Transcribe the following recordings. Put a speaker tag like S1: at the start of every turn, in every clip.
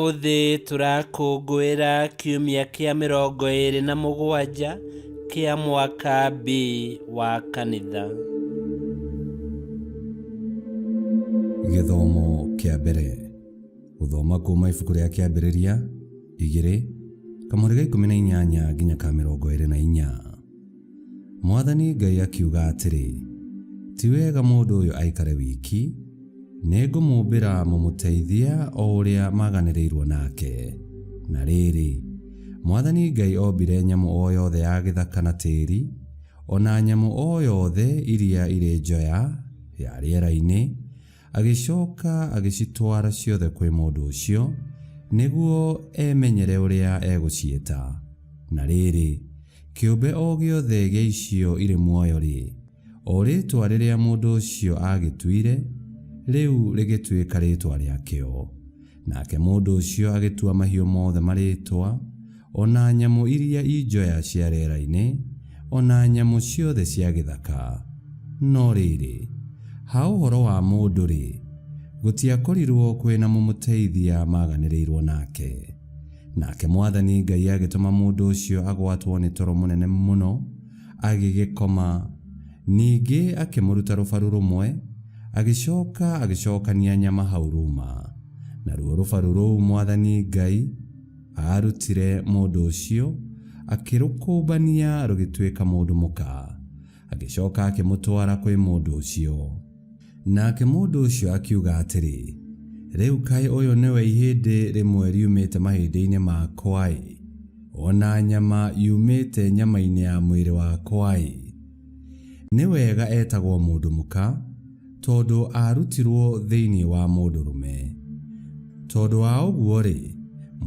S1: Ũmũthĩ tũrakũngũĩra kiumia kĩa 27 kĩa mwaka B wa kanitha.
S2: Gĩthomo kĩa mbere. Gũthoma kuma ibuku rĩa Kĩambĩrĩria 2 kamũhari ga 18 nginya ka 24. Mwathani Ngai akiuga atĩrĩ, Ti wega mũndũ ũyũ aikare wiki, nĩngũmũmbĩra mũmũteithia o ũrĩa maganĩrĩirwo nake. Na rĩrĩ, Mwathani Ngai ombire nyamũ o yothe ya gĩthaka na tĩri, o na nyamũ o yothe iria irĩ njoya ya rĩera-inĩ, agĩcoka agĩcitwara ciothe kwĩ mũndũ ũcio, nĩguo emenyere ũrĩa egũciĩta. Na rĩrĩ, kĩũmbe o gĩothe gĩa icio irĩ muoyo-rĩ, o rĩĩtwa rĩrĩa mũndũ ũcio aagĩtuire, rĩu rĩgĩtuĩka rĩĩtwa rĩakĩo. Nake mũndũ ũcio agĩtua mahiũ mothe marĩĩtwa, o na nyamũ iria i njoya cia rĩera-inĩ, o na nyamũ ciothe cia gĩthaka. No rĩrĩ, ha ũhoro wa mũndũ-rĩ, gũtiakorirũo kwĩ na mũmũteithia maaganĩrĩirũo nake. Nake Mwathani Ngai agĩtũma mũndũ ũcio agwatwo nĩ toro mũnene mũno, agĩgĩkoma. Ningĩ akĩmũruta rũbaru rũmwe, agĩcoka agĩcokania nyama hau ruma. Naruo rũbaru rũu Mwathani Ngai aarutire mũndũ ũcio, akĩrũkũmbania rũgĩtuĩka mũndũ mũka, agĩcoka akĩmũtwara kwĩ mũndũ ũcio. Nake mũndũ ũcio akiuga atĩrĩ, Rĩu kaĩ ũyũ nĩwe ihĩndĩ rĩmwe riumĩte mahĩndĩ-inĩ makwa-ĩ, o na nyama yumĩte nyama-inĩ ya mwĩrĩ wakwa-ĩ! Nĩ wega etagwo mũndũ mũka, tondũ aarutirwo thĩinĩ wa mũndũrũme. Tondũ wa ũguo-rĩ,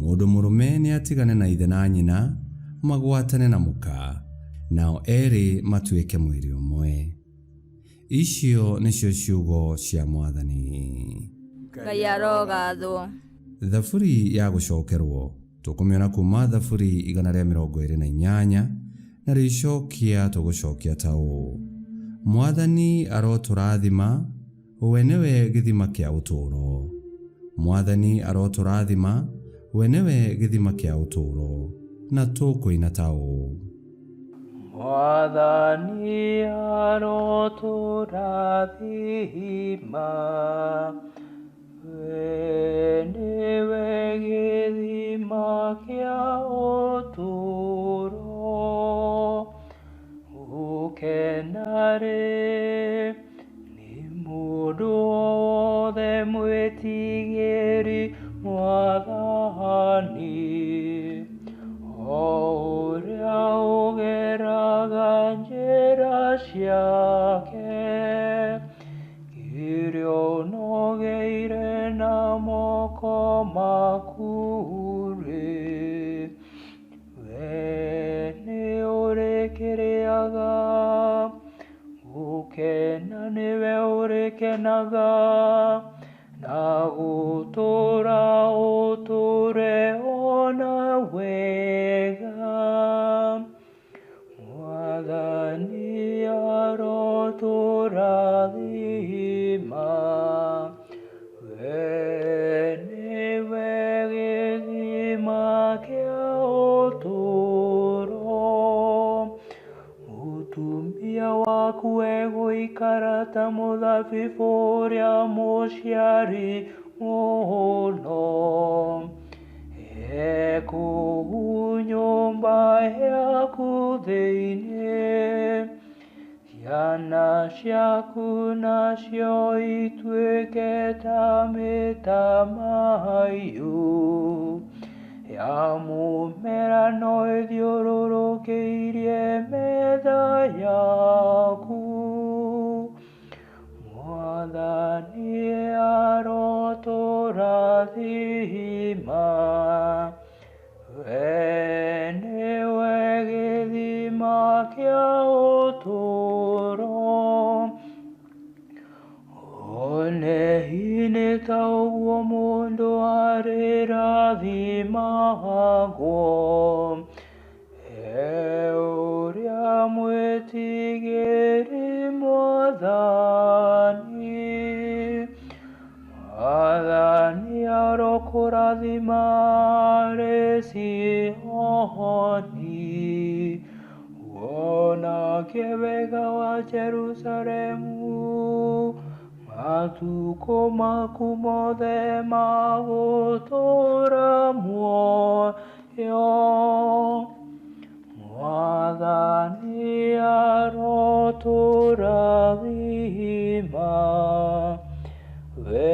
S2: mũndũ mũrũme nĩatigane na ithe na nyina, magwatane na mũka, nao erĩ matuĩke mwĩrĩ ũmwe. Icio nĩcio ciugo cia Mwathani.
S3: Ngai arogathwo.
S2: Thaburi ya gũcokerwo tũkũmĩona kuma Thaburi 128 na rĩcokia tũgũcokia ta ũũ: Mwathani arotũrathima, we nĩwe gĩthima kĩa ũtũũro. Mwathani arotũrathima, we nĩwe gĩthima kĩa ũtũũro. Na tũkũina ta ũũ:
S4: Mwathani arotũrathima, we nĩwe gĩthima kĩa ũtũũro. Gũkena-rĩ, nĩ mũndũ o wothe mwĩtigĩri Mwathani, o ũrĩa ũgeraga njĩra ciake. Kĩrĩa ũnogeire na moko maku-rĩ, we nĩũrĩkĩrĩaga, gũkena nĩwe ũrĩkenaga, na gũtũũra ũtũũre ona wega. Mwathani arotũrathima, we nĩwe gĩthima kĩa ũtũũro. Mũtumia waku egũikara ta mũthabibũ ũrĩa mũciari mũno, ekũu nyũmba yaku thĩinĩ, ciana ciaku nacio ituĩke ta mĩtamaiyũ ya mũmera no ĩthiũrũrũkĩirie metha yaku. Mwathani arotũrathima, we nĩwe gĩthima kĩa ũtũũro. One hinĩ ta ũguo mũndũ arĩrathimagwo, e ũrĩa mwĩtigĩri Mwathani. Mwathani arokũrathima Zayoni, wonake wega wa Jerusalemu, matukũ maku mothe ma gũtũũra muoyo. Mwathani arotũrathima, we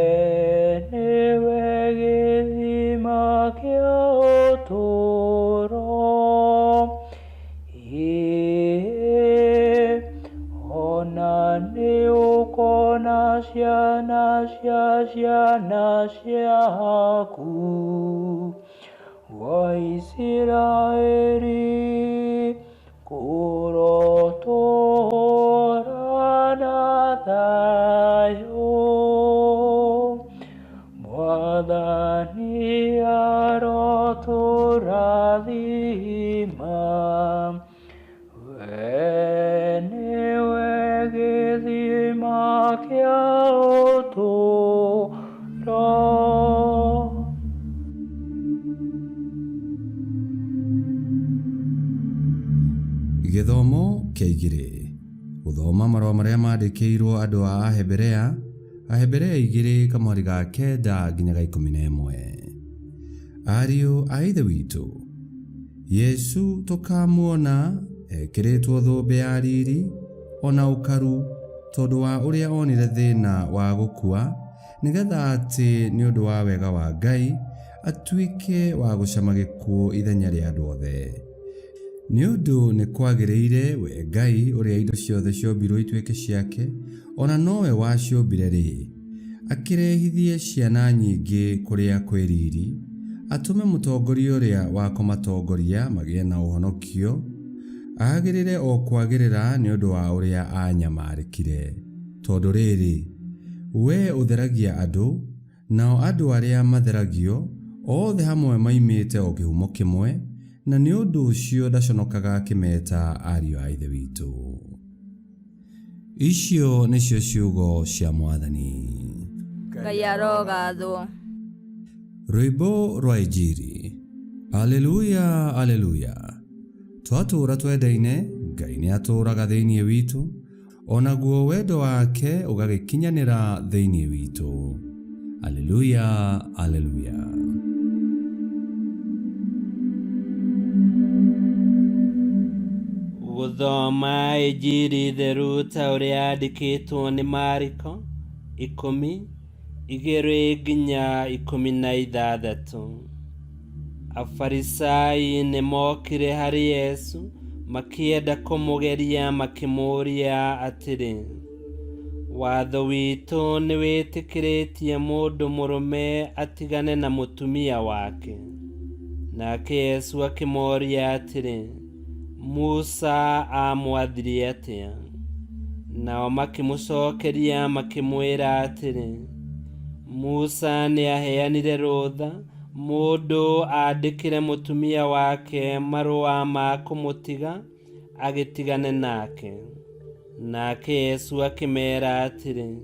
S4: nĩwe gĩthima kĩa ũtũũro. Ĩĩ, ona nĩũkona ciana cia ciana ciaku, wa Isiraeli kũrotũũra na thayũ. Mwathani arotũrathima, we nĩwe gĩthima kĩa ũtũũro.
S2: Gĩthomo kĩa igĩrĩ gũthoma marũa marĩa mandĩkĩirwo andũ a Aheberea, Aheberea igĩrĩ kamwari ga kenda nginya ga 11. Ariũ a Ithe witũ, Yesu tũkamuona ekĩrĩtwo thũmbĩ ya riri ona ũkaru tondũ wa ũrĩa onire thĩna wa gũkua, nĩgetha atĩ nĩ ũndũ wa wega wa Ngai atuĩke wa gũcama gĩkuũ ithenya rĩa andũ othe. Nĩ ũndũ nĩ kwagĩrĩire we Ngai ũrĩa indo ciothe ciombirwo ituĩke ciake, ona nowe waciũmbire rĩ, akĩrehithie ciana nyingĩ kũrĩa kwĩ riri, atũme mũtongoria ũrĩa wa kũmatongoria magĩe na ũhonokio, agĩrĩre o kwagĩrĩra nĩ ũndũ wa ũrĩa aanyamarĩkire. Tondũ rĩrĩ, we ũtheragia andũ, nao andũ arĩa matheragio, othe hamwe maimĩte o kĩhumo kĩmwe, na nĩ ũndũ ũcio ndaconokaga akĩmeta ariũ a Ithe witũ. Icio nĩcio ciugo cia Mwathani.
S3: Ngai arogathwo.
S2: Rwĩmbo rwa Injiri. Aleluya, aleluya. Twatũũra twendaine, Ngai nĩatũũraga thĩinĩ witũ, onaguo wendo wake ũgagĩkinyanĩra thĩinĩ witũ. Aleluya, aleluya.
S1: Gũthoma Injiri theru ta ũrĩa yandĩkĩtwo nĩ Mariko 10 2 nginya 16. Afarisai nĩmokire harĩ Yesu makĩenda kũmũgeria makĩmũũria atĩrĩ, watho witũ nĩwĩtĩkĩrĩtie mũndũ mũrũme atigane na mũtumia wake? Nake Yesu akĩmoria atĩrĩ, Musa aamwathire atĩa? Nao makĩmũcookeria makĩmwĩra atĩrĩ, Musa nĩaheanire rũtha mũndũ aandĩkĩre mũtumia wake marũa ma kũmũtiga agĩtigane nake. Nake Yesu akĩmeera atĩrĩ,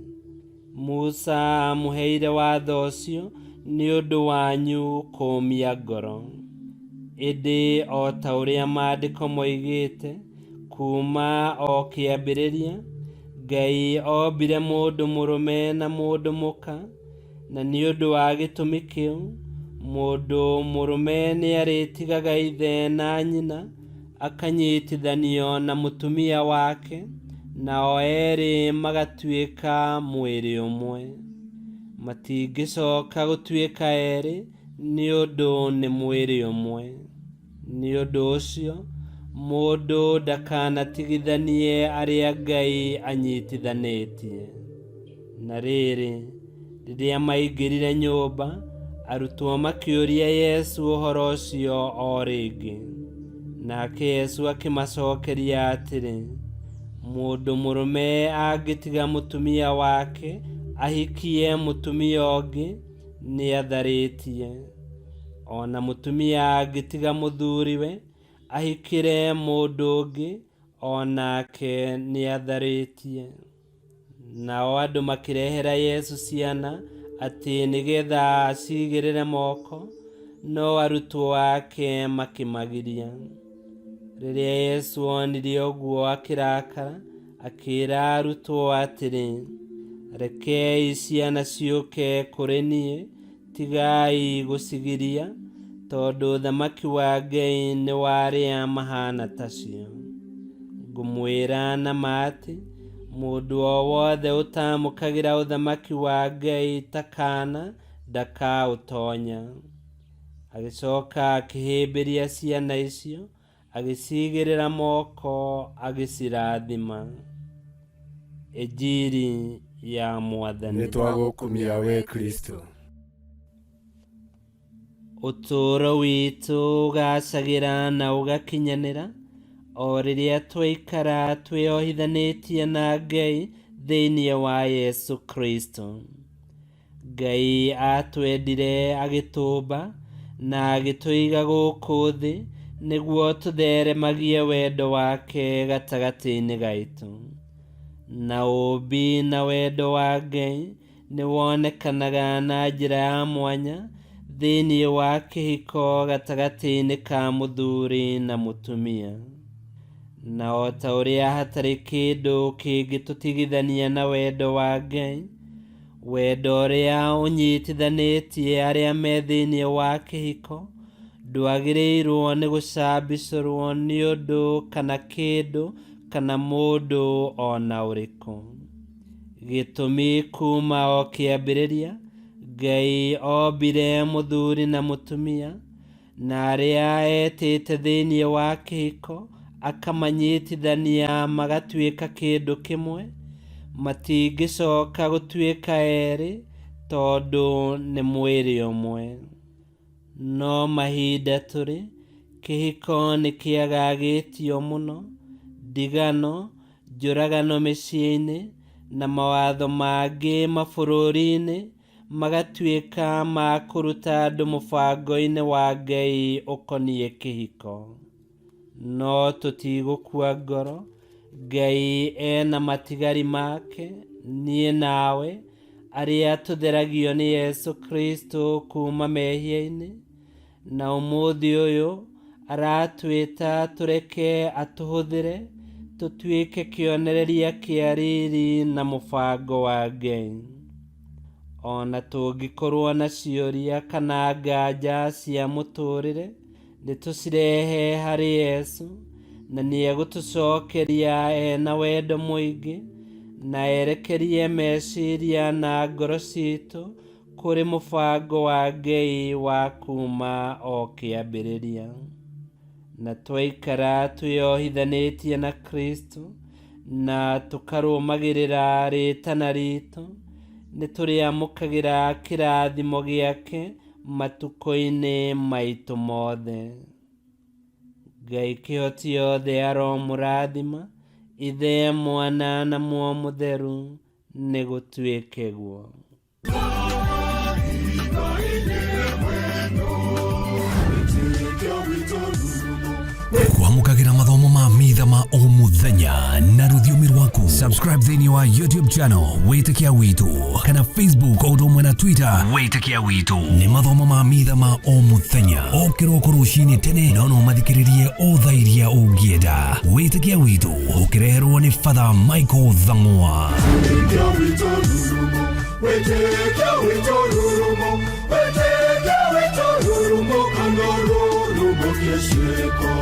S1: Musa aamũheire watho ũcio nĩ ũndũ wanyu kũũmia ngoro. Ĩndĩ o ta ũrĩa maandĩko moigĩte, kuuma o kĩambĩrĩria, Ngai ombire mũndũ mũrũme na mũndũ mũka, na nĩ ũndũ wa gĩtũmi kĩu, mũndũ mũrũme nĩarĩtigaga ithe na nyina, akanyitithanio na mũtumia wake, nao eerĩ magatuĩka mwĩrĩ ũmwe. Matingĩcoka gũtuĩka eerĩ, nĩ ũndũ nĩ mwĩrĩ ũmwe. Nĩ ũndũ ũcio, mũndũ ndakanatigithanie arĩa Ngai anyitithanĩtie. Na rĩrĩ, rĩrĩa maingĩrire nyũmba, arutwo makĩũria Yesu ũhoro ũcio o rĩngĩ. Nake Yesu akĩmacokeria atĩrĩ, mũndũ mũrũme angĩtiga mũtumia wake ahikie mũtumia ũngĩ, nĩatharĩtie. Ona mũtumia angĩtiga mũthuriwe ahikĩre mũndũ ũngĩ, o nake nĩatharĩtie. Nao andũ makĩrehera Yesu ciana atĩ nĩgetha acigĩrĩre moko, No arutwo ake makĩmagiria. Rĩrĩa Yesu onire ũguo akĩrakara, akĩĩra arutwo atĩrĩ, Rekei ciana ciũke kũrĩ niĩ, tigai gũcigiria, tondũ ũthamaki wa Ngai nĩ wa arĩa mahaana tacio. Ngũmwĩra na ma atĩ, mũndũ o wothe ũtaamũkagĩra ũthamaki wa Ngai ta kaana ndakaũtonya. Agĩcoka akĩhĩmbĩria ciana icio, agĩciigĩrĩra moko, agĩcirathima. Injiri ya Mwathani.
S5: Nĩ twagũkumia we Kristo.
S1: Ũtũũro witũ ũgacagĩra na ũgakinyanĩra o rĩrĩa twaikara twĩohithanĩtie na Ngai thĩinĩ wa Yesu Kristo. Ngai atwendire agĩtũmba na agĩtũiga gũkũ thĩ nĩguo tũtheremagie wendo wake gatagatĩ-inĩ gaitũ. Na ũũmbi na wendo wa Ngai nĩ wonekanaga na njĩra ya mwanya thĩinĩ wa kĩhiko gatagatĩ-inĩ ka mũthuri na mũtumia. Na o ta ũrĩa hatarĩ kĩndũ kĩngĩtũtigithania na wendo wa Ngai, wendo ũrĩa ũnyitithanĩtie arĩa me thĩinĩ wa kĩhiko ndwagĩrĩirwo nĩ gũcambicũrwo nĩ ũndũ kana kĩndũ kana mũndũ o na ũrĩkũ. Gĩtũmi kuma o kĩambĩrĩria, Ngai ombire mũthuri na mũtumia, na arĩa etĩte thĩinĩ wa kĩhiko akamanyitithania magatuĩka kĩndũ kĩmwe, matingĩcoka gũtuĩka erĩ tondũ nĩ mwĩrĩ ũmwe. No mahinda tũrĩ, kĩhiko nĩ kĩagagĩtio mũno, ndigano, njũragano mĩciĩ-inĩ, na mawatho mangĩ mabũrũri-inĩ magatuĩka ma kũruta andũ mũbango-inĩ wa Ngai ũkoniĩ kĩhiko. No tũtigũkua ngoro, Ngai ena matigari make, niĩ nawe, arĩa tũtheragio nĩ Yesu Kristo kuma mehia-inĩ, na ũmũthĩ ũyũ aratwĩta tũreke atũhũthĩre tũtuĩke kĩonereria kĩa riri na mũbango wa Ngai. Ona tũngĩkorwo na ciũria kana nganja cia mũtũũrĩre, nĩ tũcirehe harĩ Yesu, na nĩ egũtũcokeria ena wendo mũingĩ, na erekerie meciria na ngoro citũ kũrĩ mũbango wa Ngai wa kuma o kĩambĩrĩria. Na twaikara twĩohithanĩtie na Kristo na tũkarũmagĩrĩra rĩtana ritũ, nĩ tũrĩamũkagĩra kĩrathimo gĩake matukũ-inĩ maitũ mothe. Ngai kĩhoti yothe aromũrathima, Ithe, Mwana na Muoyo Mũtheru, nĩ gũtuĩke guo.
S6: Kwamũkagĩra mathomo ma mitha ma o mũthenya na rũthiomi rwaku. Subscribe thĩinĩ wa YouTube channel Wĩtĩkia Witũ kana Facebook o ũndũ ũmwe na Twitter Wĩtĩkia Witũ. Nĩ mathomo ma mitha ma o mũthenya o kĩroko rũcinĩ tene, no no mathikĩrĩrie o thaa iria ũngĩenda. Wĩtĩkia Witũ ũkĩreherwo nĩ Father Michael Thang'wa.
S5: Wĩtĩkia witũ rurumo, wĩtĩkia witũ rurumo, wĩtĩkia witũ rurumo, kana rurumo kĩciĩko.